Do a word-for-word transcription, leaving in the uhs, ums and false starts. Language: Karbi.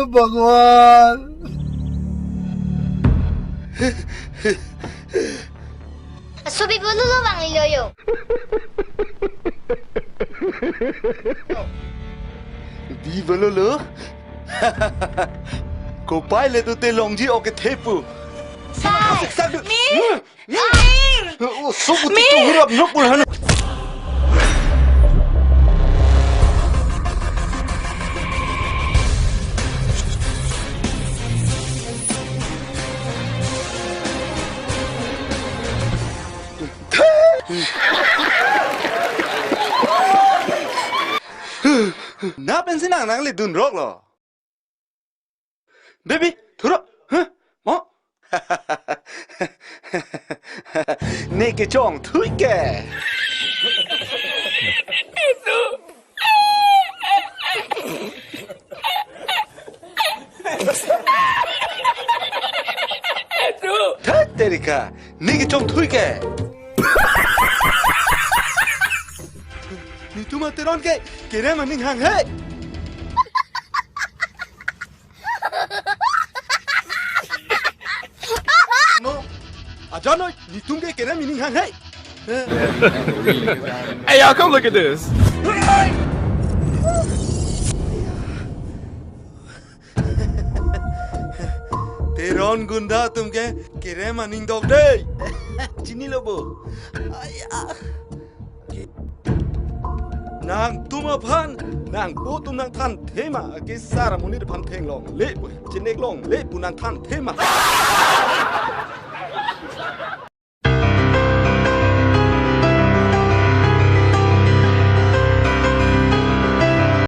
Bhagwan. Subi bolu lo bang ilo yo. Bi bolu lo. Kopai le tu te longji oke thepu. Sai. Asik sak du. Mi. Air. Oh, so Mi. Tu hurap no pulhan. Na pensi nang nangli dun rok lo. Baby, thuro. Huh? Mo? Ne kechongthui ke. Thut terika, ne kechongthui ke. Netum a Teron ke kerem aning hang he. No, ajanoi, netum ke kerem aning hang he. Hey, y'all, come look at this. Teron gunda atum ke kerem aning dok dei. Chinilo bo. Aya. Nangtum aphan, nangpo atum nangthan thema, kesar amonit aphan theklongle pu, cheneklongle pu nangthan thema.